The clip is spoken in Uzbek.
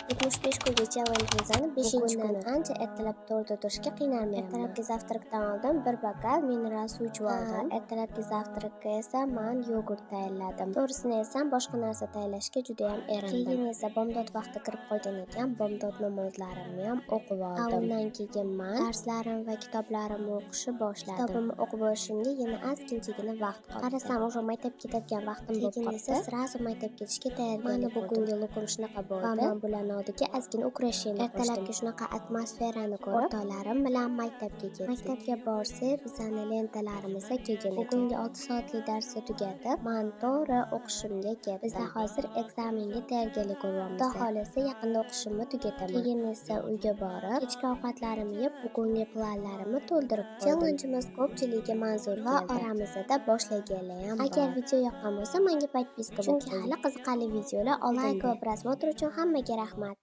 75 kunga challenge'imizni 5-kuni ancha ertalab 4da turishga qiynalmayapman. Ertalabki завтрак dan oldin bir bokal mineral suv ichib oldim. Ertalabki завтрак ka esa man yogurt tayyorladim. To'g'risini aytsam, boshqa narsa tayyorlashga judayam erindim. Keyin esa bomdod vaqti kirib qolgan ekan, bomdod namozlarimni ham o'qib oldim. Undan keyin man darslarim va kitoblarimni o'qishni boshladim. Kitobimni o'qib olishimga yana ozginchagina vaqt qoldi. Qarasam, уже maktabga ketayotgan vaqtim bo'lib qoldi. Keyin esa сразу maktabga ketishga tayyorgarlik. Mani bugungi лук im shunaqa bo'ldi. Va man bularni oldiga ozgina украшение. Ertalabki shunaqa atmosferani ko'rib, o'rtoqlarim bilan maktabga ketdik. Maktabga borsak, bizani lentalarimiz kelgan ekan. Bugungi 6 soatlik darsni tugatib, man to'g'ri o'qishimga ketdim. Bizda hozir ekzamenga tayyorgarlik ko'ryapmiz. Xudo xohlasa, yaqinda o'qishimni tugataman. Keyin esa uyga borib, kechki ovqatlarimni yeb, bugungi planlarimni to'ldirib qo'ydim. Challenge'imiz ko'pchilikka manzur va oramizda boshlaganlar ham bor. Agar video yoqqan bo'lsa, menga подписка. Chunki hali qiziqarli videolar oldinda. Layk va просмотр uchun hammaga rahmat.